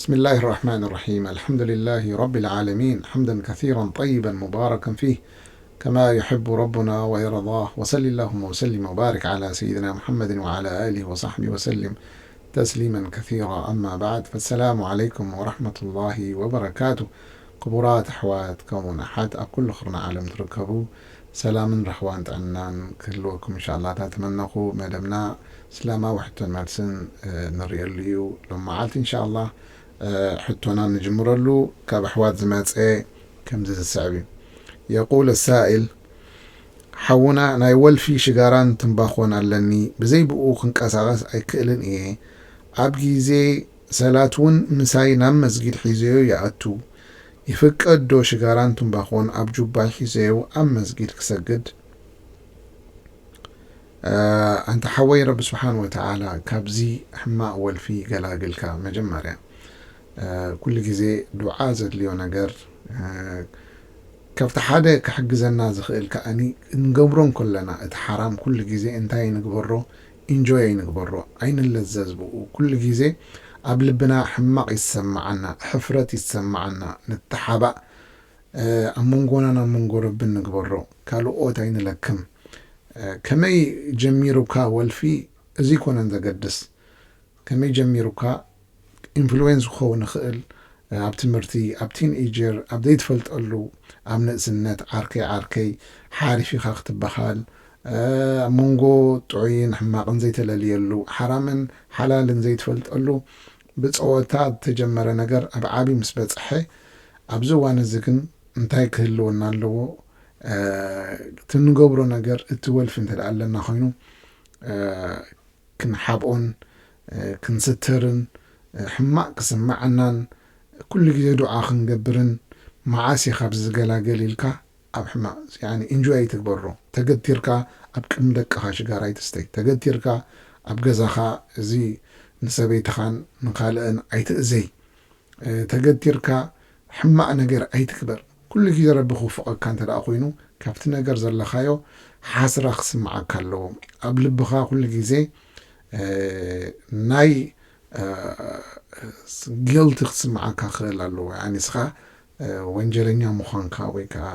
بسم الله الرحمن الرحيم. الحمد لله رب العالمين، حمدا كثيرا طيبا مباركا فيه، كما يحب ربنا ويرضاه. وصل اللهم وسلم وبارك على سيدنا محمد وعلى آله وصحبه وسلم تسليما كثيرا. أما بعد، فالسلام عليكم ورحمة الله وبركاته. ክቡራት ኣሕዋት ከምኡውን ኣሓት ኣብ ኩሉ ክርና ዓለም ትርከቡ፣ ሰላምን ራህዋን ጥዕናን ክህልወኩም እንሻላ እናተመነኹ፣ መደብና እስላማዊ ሕቶን መልስን ንርእየሉ እዩ። ሎም መዓልቲ እንሻላ ሕቶና ንጅምረሉ። ካብ ኣሕዋት ዝመፀ ከምዚ ዝስዕብ እዩ። የቁል ሳኢል፣ ሓውና፣ ናይ ወልፊ ሽጋራን ትንባኾን ኣለኒ፣ ብዘይ ብኡ ክንቀሳቐስ ኣይክእልን እየ። ኣብ ግዜ ሰላት እውን ምሳይ ናብ መስጊድ ሒዘዮ ይኣቱ። ይፍቀድ ዶ ሽጋራን ትንባኾን ኣብ ጁባይ ሒዘዮ ኣብ መስጊድ ክሰግድ? ኣንታ ሓወይ፣ ረቢ ስብሓን ወተዓላ ካብዚ ሕማቕ ወልፊ ይገላግልካ። መጀመርያ ኩሉ ግዜ ዱዓ ዘድልዮ ነገር፣ ካብቲ ሓደ ክሕግዘና ዝኽእል ከኣኒ እንገብሮ እንከለና፣ እቲ ሓራም ኩሉ ግዜ እንታይ ንግበሮ? ኢንጆይ ኣይንግበሮ፣ ኣይንለዘዝ ብኡ። ኩሉ ግዜ ኣብ ልብና ሕማቕ ይሰማዓና፣ ሕፍረት ይሰማዓና፣ ንተሓባእ፣ ኣብ መንጎናን ኣብ መንጎ ረብን ንግበሮ፣ ካልኦት ኣይንለክም። ከመይ ጀሚሩካ ወልፊ፣ እዚ ኣይኮነን ዘገድስ። ከመይ ጀሚሩካ፣ ኢንፍሉዌንስ ክኸውን ይኽእል፣ ኣብ ትምህርቲ፣ ኣብ ቲንኤጀር፣ ኣብ ዘይትፈልጠሉ፣ ኣብ ንእስነት፣ ዓርከይ ዓርከይ፣ ሓሪፍ ኢኻ ክትበሃል፣ ኣብ መንጎ ጥዑይን ሕማቕን ዘይተለልየሉ፣ ሓራምን ሓላልን ዘይትፈልጠሉ፣ ብጸወታ ዝተጀመረ ነገር ኣብ ዓቢ ምስ በጽሐ፣ ኣብዚ እዋን እዚ ግን እንታይ ክህልወና ኣለዎ? እቲ እንገብሮ ነገር፣ እቲ ወልፊ እንተ ደኣ ኣለና ኮይኑ፣ ክንሓብኦን ክንስተርን፣ ሕማቕ ክስምዓናን፣ ኩሉ ግዜ ዱዓ ክንገብርን፣ መዓስ እየ ካብዚ ዝገላገል ኢልካ ኣብ ሕማቕ፣ ያኒ፣ ኢንጆይ ኣይትግበሮ። ተገቲርካ ኣብ ቅድሚ ደቅኻ ሽጋራ ኣይትስተይ። ተገቲርካ ኣብ ገዛኻ እዚ ንሰበይትኻን ንኻልእን ኣይትእዘይ። ተገቲርካ ሕማቕ ነገር ኣይትግበር። ኩሉ ግዜ ረቢ ክውፍቐካ እንተ ደኣ ኮይኑ፣ ካብቲ ነገር ዘለኻዮ ሓስራ ክስምዓካ ኣለዎ። ኣብ ልብኻ ኩሉ ግዜ ናይ ጊልቲ ክስምዓካ ክኽእል ኣለዎ። ያኒ ንስኻ ወንጀለኛ ምዃንካ ወይ ከዓ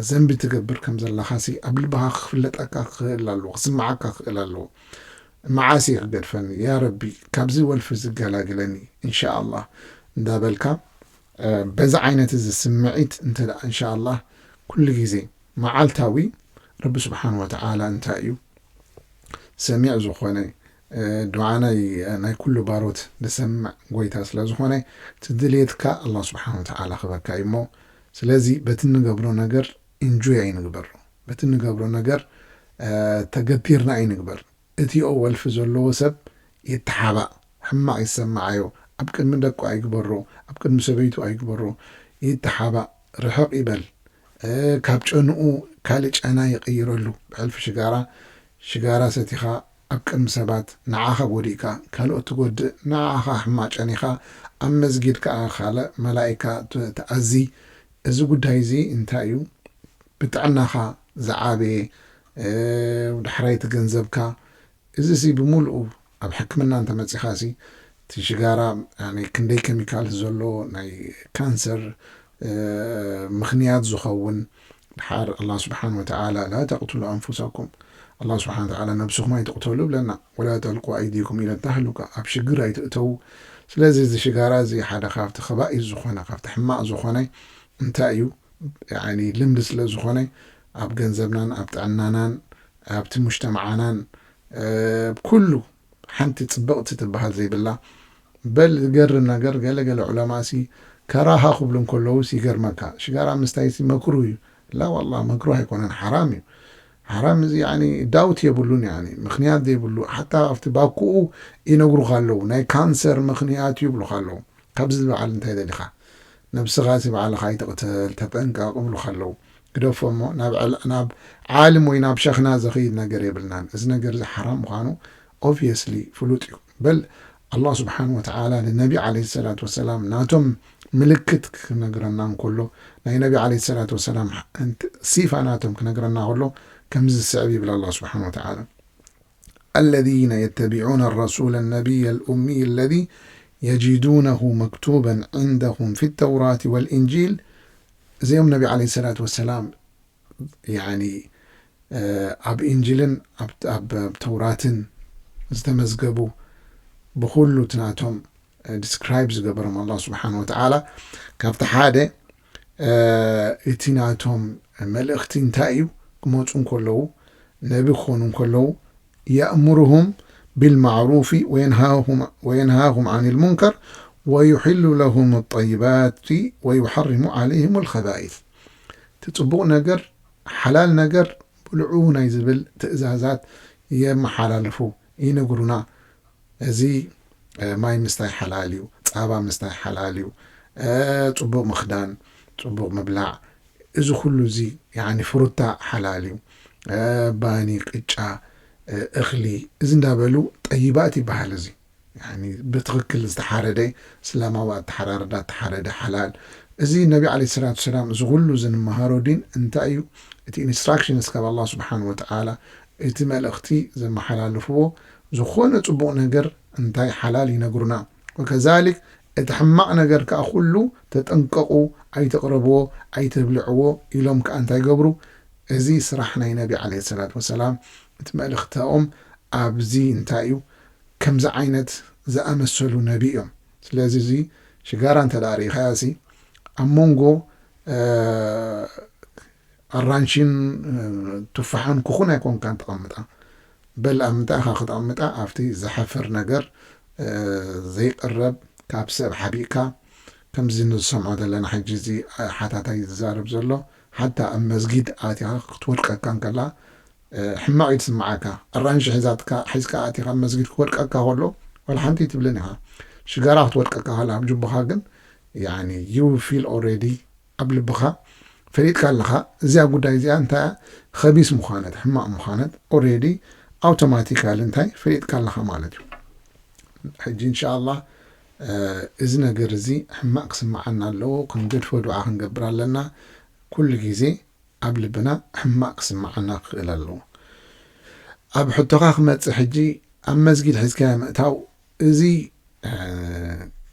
ዘንቢ ትገብር ከም ዘለኻሲ ኣብ ልብኻ ክፍለጠካ ክኽእል ኣለዎ፣ ክስምዓካ ክኽእል ኣለዎ። መዓስ እየ ክገድፈኒ? ያ ረቢ፣ ካብዚ ወልፊ ዝገላግለኒ፣ እንሻኣላህ፣ እንዳበልካ፣ በዚ ዓይነት እዚ ስምዒት እንተ ደኣ፣ እንሻኣላህ፣ ኩሉ ግዜ መዓልታዊ፣ ረቢ ስብሓን ወተዓላ እንታይ እዩ? ሰሚዕ ዝኾነ፣ ዱዓ ናይ፣ ናይ ኩሉ ባሮት ዝሰምዕ ጎይታ ስለ ዝኾነ፣ እቲ ድልየትካ ኣላህ ስብሓን ወተዓላ ክበካ እዩ እሞ፣ ስለዚ በቲ እንገብሮ ነገር ኢንጆይ ኣይንግበሮ። በቲ እንገብሮ ነገር፣ ተገቲርና ኣይንግበር። እቲኦ ወልፊ ዘለዎ ሰብ ይተሓባእ፣ ሕማቕ ይሰምዓዮ፣ ኣብ ቅድሚ ደቁ ኣይግበሮ፣ ኣብ ቅድሚ ሰበይቱ ኣይግበሮ፣ ይተሓባእ፣ ርሕቕ ይበል። ካብ ጨንኡ ካልእ ጨና ይቕይረሉ። ብሕልፊ ሽጋራ፣ ሽጋራ ሰቲኻ ኣብ ቅድሚ ሰባት ንዓኻ ጎዲእካ ካልኦት ትጎድእ፣ ንዓኻ ሕማቕ ጨኒኻ ኣብ መስጊድ ከኣ ካልእ መላኢካ ት-፣ ትኣዚ። እዚ ጉዳይ እዚ እንታይ እዩ? ብጥዕናኻ ዝዓበየ፣ ዳሕራይ እቲ ገንዘብካ፣ እዚሲ ብምሉኡ ኣብ ሕክምና እንተመጺኻሲ፣ እቲ ሽጋራ፣ ያኒ፣ ክንደይ ኬሚካል ዘሎ ናይ ካንሰር ምኽንያት ዝኸውን፣ ድሓር ኣላህ ስብሓን ወተዓላ፣ "ላ ተቅቱሉ ኣንፉሰኩም፣ ኣላህ ስብሓን ወተዓላ ነብስኹም ኣይትቕተሉ" ይብለና። "ወላ ተልቁ ኣይዲኩም ኢለ ተህሉካ፣ ኣብ ሽግር ኣይትእተዉ።" ስለዚ እዚ ሽጋራ እዚ ሓደ ካብቲ ከባኢር ዝኾነ፣ ካብቲ ሕማቕ ዝኾነ እንታይ እዩ? ያኒ ልምዲ ስለ ዝኾነ ኣብ ገንዘብናን ኣብ ጥዕናናን ኣብቲ ሙጅተማዓናን ኩሉ ሓንቲ ጽብቕቲ ትበሃል ዘይብላ። በል ዝገርም ነገር፣ ገለ ገለ ዑለማሲ ከራሃ ክብሉ እንከለውስ ይገርመካ። ሽጋራ ምስታይሲ መክሩህ እዩ። ላ ዋላ መክሩህ ኣይኮነን፣ ሓራም እዩ። ሓራም እዚ ያኒ ዳውት የብሉን፣ ያኒ ምኽንያት ዘይብሉ፣ ሓታ ኣብቲ ባኩኡ ይነግሩኻ ኣለዉ። ናይ ካንሰር ምኽንያት እዩ ይብሉኻ ኣለዉ። ካብዚ ዝበዓል እንታይ ደሊኻ? ነብስኻ ሲ ባዕልኻ ኣይትቕተል፣ ተጠንቀቕ ይብሉኻ ኣለዉ። ግደፎ እሞ ናብ ዕል-፣ ናብ ዓልም ወይ ናብ ሸኽና ዘኽይድ ነገር የብልናን። እዚ ነገር እዚ ሓራም ምዃኑ ኦብቪየስሊ ፍሉጥ እዩ። በል ኣላህ ስብሓን ወተዓላ ንነቢ ዓለይሂ ሰላቱ ወሰላም ናቶም ምልክት ክነግረና እንከሎ፣ ናይ ነቢ ዓለይሂ ሰላቱ ወሰላም ሓ-፣ እንት-፣ ሲፋ ናቶም ክነግረና ከሎ ከምዚ ዝስዕብ ይብል ኣላህ ስብሓን ወተዓላ። الذين يتبعون الرسول النبي الأمي الذي يجدونه مكتوبا عندهم في التوراة والإنجيل እዚኦም ነቢ ዓለይሂ ሰላቱ ወሰላም ያኒ ኣብ ኢንጅልን ኣብ ተውራትን ዝተመዝገቡ ብኩሉ እቲ ናቶም ዲስክራይብ ዝገበሮም ኣላ ስብሓን ወተዓላ ካብቲ ሓደ እቲ ናቶም መልእኽቲ እንታይ እዩ ክመፁ እንከለዉ ነቢ ክኾኑ እንከለዉ يأمرهم بالمعروف وينهاهم وينهاهم عن المنكر ويحل لهم الطيبات ويحرم عليهم الخبائث። እቲ ጽቡቕ ነገር ሓላል ነገር ብልዑ ናይ ዝብል ትእዛዛት የመሓላልፉ ይነግሩና። እዚ ማይ ምስታይ ሓላል እዩ፣ ጻባ ምስታይ ሓላል እዩ፣ ጽቡቕ ምኽዳን፣ ጽቡቕ ምብላዕ፣ እዚ ኩሉ እዚ ያኒ ፍሩታ ሓላል እዩ፣ ባኒ፣ ቅጫ፣ እኽሊ፣ እዚ እንዳበሉ ጠይባት ይበሃል። እዚ ብትኽክል ዝተሓረደ እስላማዊ ኣተሓራርዳ ዝተሓረደ ሓላል። እዚ ነቢ ዓለ ሰላት ሰላም እዚ ኩሉ እዚ ንመሃሮ ዲን እንታይ እዩ? እቲ ኢንስትራክሽንስ ካብ ኣላ ስብሓን ወተዓላ እቲ መልእኽቲ ዘመሓላልፍዎ ዝኾነ ጽቡቕ ነገር እንታይ ሓላል ይነግሩና። ወከዛሊክ እቲ ሕማቕ ነገር ከኣ ኩሉ ተጠንቀቑ፣ ኣይተቕረብዎ፣ ኣይተብልዕዎ ኢሎም ከኣ እንታይ ገብሩ? እዚ ስራሕ ናይ ነቢ ዓለ ሰላት ወሰላም እቲ መልእኽታኦም ኣብዚ እንታይ እዩ ከምዚ ዓይነት ዝኣመሰሉ ነቢ እዮም። ስለዚ እዚ ሽጋራ እንተ ደኣ ርኢኻያ ሲ ኣብ መንጎ ኣራንሽን ቱፋሕን ኩኹን ኣይኮንካን ተቐምጣ። በል ኣብ ምንታይ ኢኻ ክተቐምጣ ኣብቲ ዘሐፍር ነገር ዘይቅረብ ካብ ሰብ ሓቢእካ ከምዚ ንዝሰምዖ ዘለና ሕጂ እዚ ሓታታይ ዝዛረብ ዘሎ ሓታ ኣብ መስጊድ ኣቲኻ ክትወድቀካ እንከላ ሕማቕ እዩ ትስምዓካ። ኣራንሺ ሒዛትካ ሒዝካ ኣቲኻ ኣብ መስጊድ ክወድቀካ ከሎ ዋላ ሓንቲ ኣይትብልን ኢኻ። ሽጋራ ክትወድቀካ ከላ ኣብ ጅቡኻ ግን ያኒ you feel already ኣብ ልብኻ ፈሊጥካ ኣለኻ እዚኣ ጉዳይ እዚኣ እንታይ እያ ኸቢስ ምዃነት ሕማቕ ምዃነት already ኣውቶማቲካሊ እንታይ ፈሊጥካ ኣለኻ ማለት እዩ። ሕጂ እንሻ ኣላህ እዚ ነገር እዚ ሕማቕ ክስምዓና ኣለዎ ክንገድፎ ዱዓ ክንገብር ኣለና። ኩሉ ግዜ ኣብ ልብና ሕማቕ ክስምዓና ክኽእል ኣለዎ። ኣብ ሕቶኻ ክመጽእ ሕጂ ኣብ መስጊድ ሒዝካዮ ምእታው እዚ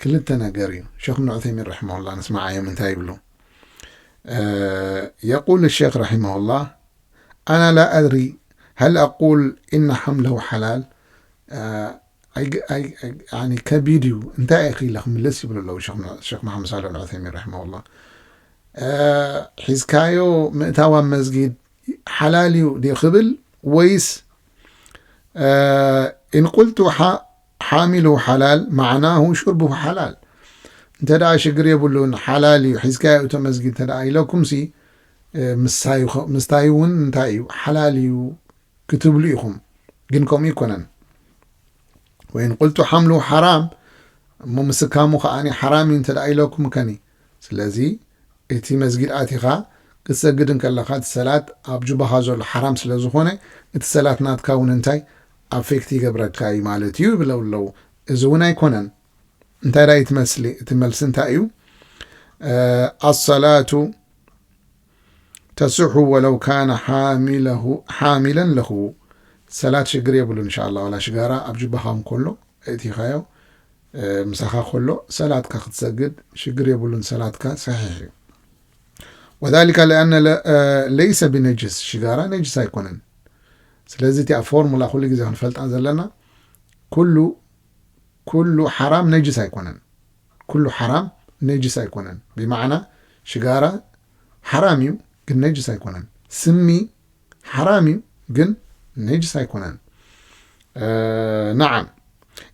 ክልተ ነገር እዩ። ሸኽ እብን ዑሰይሚን ረሒመሁላህ ንስምዓዮም እንታይ ይብሉ። يقول الشيخ رحمه الله أنا لا أدري هل أقول إن حمله حلال ከቢድ እዩ እንታይ ኢኺ ኢለ ክምልስ ይብሉ ኣለዉ ሸኽ መሓመድ ሳልሕ ዑሰይሚን ረሒመሁላህ። ሒዝካዮ ምእታው ኣብ መስጊድ ሓላል እዩ ድዩ ክብል ወይስ إن قلت حامله حلال معناه شربه حلال እንተ ደኣ ሽግር የብሉን ሓላል እዩ ሒዝካዮ እቶ መስጊድ እንተ ደኣ ኢለኩምሲ ምስታይ እውን እንታይ እዩ ሓላል እዩ ክትብሉ ኢኹም ግን ከምኡ ይኮነን። وإن قلت حمله حرام እሞ ምስካሙ ከኣ ሓራም እዩ እንተ ደኣ ኢለኩም ከኒ ስለዚ እቲ መስጊድ ኣቲኻ ክትሰግድ እንከለኻ እቲ ሰላት ኣብ ጁባኻ ዘሎ ሓራም ስለ ዝኾነ እቲ ሰላት ናትካ እውን እንታይ ኣፌክት ይገብረካ እዩ ማለት እዩ ይብለው ኣለዉ። እዚ እውን ኣይኮነን። እንታይ ዳይ ትመስሊ እቲ መልሲ እንታይ እዩ? ኣሰላቱ ተስሑ ወለው ካነ ሓሚለን ለሁ ሰላት ሽግር የብሉ እንሻላ ዋላ ሽጋራ ኣብ ጅባኻ እንከሎ እቲኻዮ ምሳኻ ከሎ ሰላትካ ክትሰግድ ሽግር የብሉን ሰላትካ ሰሒሕ እዩ። وذلك لأن ليس بنجس ሽጋራ ነጅስ ኣይኮነን። ስለዚ እቲኣ ፎርሙላ ኩሉ ግዜ ክንፈልጣ ዘለና ኩሉ ኩሉ ሓራም ነጅስ ኣይኮነን። ኩሉ ሓራም ነጅስ ኣይኮነን። ብማዕና ሽጋራ ሓራም እዩ ግን ነጅስ ኣይኮነን። ስሚ ሓራም እዩ ግን ነጅስ ኣይኮነን። نعم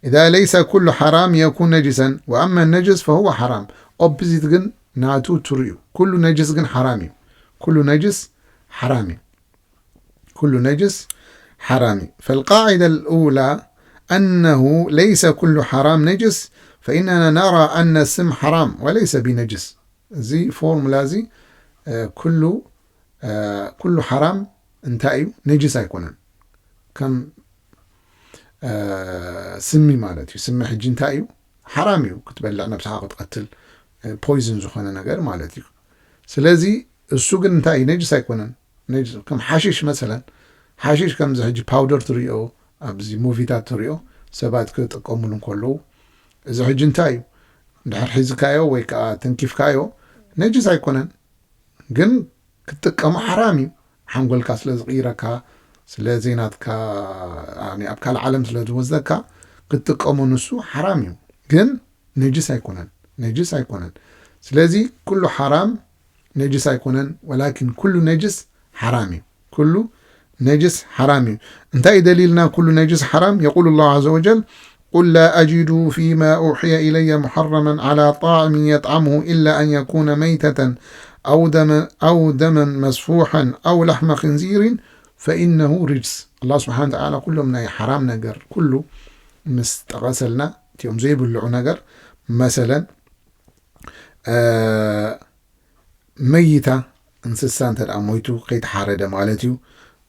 إذا ليس كل حرام يكون نجسا وأما النجس فهو حرام. ኦፖዚት ግን ናቱ ትሩ እዩ። ኩሉ ነጅስ ግን ሓራም እዩ። ኩሉ ነጅስ ሓራም እዩ። ኩሉ ነጅስ ሓራም እዩ። فالقاعدة الأولى أنه ليس كل حرام نجس فإننا نرى أن السم حرام وليس بنجس. እዚ ፎርሙላ እዚ ኩሉ ኩሉ ሓራም እንታይ እዩ ነጅስ ኣይኮነን። ከም ስሚ ማለት እዩ። ስሚ ሕጂ እንታይ እዩ ሓራም እዩ ክትበልዕ ነብስኻ ክትቀትል ፖይዝን ዝኾነ ነገር ማለት እዩ። ስለዚ እሱ ግን እንታይ እዩ ነጅስ ኣይኮነን። ከም ሓሽሽ መሰለን ሓሽሽ ከምዚ ሕጂ ፓውደር ትሪኦ ኣብዚ ሙቪታት ትሪኦ ሰባት ክጥቀሙሉ እንከለዉ እዚ ሕጂ እንታይ እዩ? እንድሕር ሒዝካዮ ወይ ከዓ ተንኪፍካዮ ነጅስ ኣይኮነን፣ ግን ክትጥቀሞ ሓራም እዩ። ሓንጎልካ ስለ ዝቕይረካ፣ ስለ ዘይናትካ፣ ኣብ ካልእ ዓለም ስለ ዝወስደካ ክትጥቀሞ ንሱ ሓራም እዩ፣ ግን ነጅስ ኣይኮነን፣ ነጅስ ኣይኮነን። ስለዚ ኩሉ ሓራም ነጅስ ኣይኮነን፣ ወላኪን ኩሉ ነጅስ ሓራም እዩ። ኩሉ ነጅስ ሓራም እዩ። እንታይ እዩ ደሊልና ኩሉ ነጅስ ሓራም? يقول الله عز وجل: قل لا أجد فيما أوحي إلي محرما على طاعم يطعمه إلا أن يكون ميتة أو دما، أو دما مسفوحا أو لحم خنزير فإنه رجس. ኣላህ ስብሓን ወተዓላ ኩሎም ናይ ሓራም ነገር ኩሉ ምስ ጠቐሰልና፣ እቲኦም ዘይብልዑ ነገር፣ መሰለን፣ እ፣ መይታ እንስሳ እንተ ደኣ ሞይቱ ከይተሓረደ ማለት እዩ።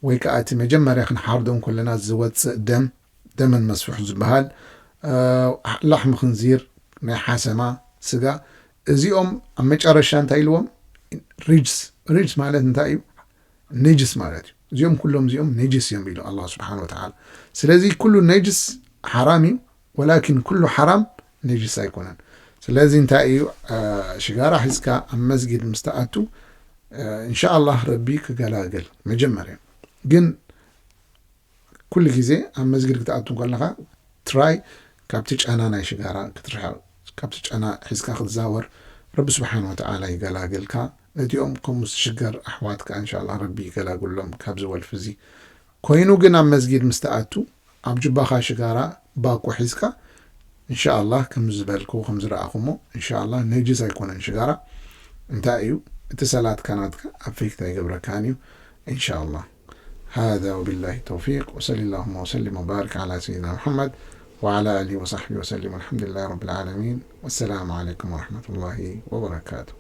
ወይ ከኣ እቲ መጀመርያ ክንሓርዶ እንከለና ዝወጽእ ደም፣ ደመን መስፍሑ ዝበሃል፣ እ፣ ላሕሚ ክንዚር፣ ናይ ሓሰማ ስጋ፣ እዚኦም ኣብ መጨረሻ እንታይ ኢልዎም? ሪጅስ። ሪጅስ ማለት እንታይ እዩ? ነጅስ ማለት እዩ። እዚኦም ኩሎም እዚኦም ነጅስ እዮም ኢሉ ኣላህ ስብሓን ወተዓላ። ስለዚ ኩሉ ነጅስ ሓራም እዩ፣ ወላኪን ኩሉ ሓራም ነጅስ ኣይኮነን። ስለዚ እንታይ እዩ? እ፣ ሽጋራ ሒዝካ ኣብ መስጊድ ምስ ትኣቱ፣ እ፣ እንሻኣላህ ረቢ ክገላግል። መጀመርያ ግን ኩሉ ግዜ ኣብ መስጊድ ክትኣቱ ከለኻ ትራይ ካብቲ ጨና ናይ ሽጋራ ክትርሕቕ፣ ካብቲ ጨና ሒዝካ ክትዛወር፣ ረቢ ስብሓን ወተዓላ ይገላግልካ። ነቲኦም ከምኡ ዝሽገር ኣሕዋትካ እንሻኣላህ ረቢ ይገላግሎም ካብዚ ወልፊ እዚ። ኮይኑ ግን ኣብ መስጊድ ምስ ትኣቱ ኣብ ጁባኻ ሽጋራ ባኮ ሒዝካ፣ እንሻኣላህ ከም ዝበልኩ፣ ከም ዝረኣኹሞ፣ እንሻኣላህ ነጅስ ኣይኮነን ሽጋራ። እንታይ እዩ? እቲ ሰላትካ ናትካ ኣፌክት ኣይገብረካን እዩ። እንሻኣላህ። هذا وبالله التوفيق، وصلى اللهم وسلم وبارك على سيدنا محمد وعلى آله وصحبه وسلم، والحمد لله رب العالمين، والسلام عليكم ورحمة الله وبركاته.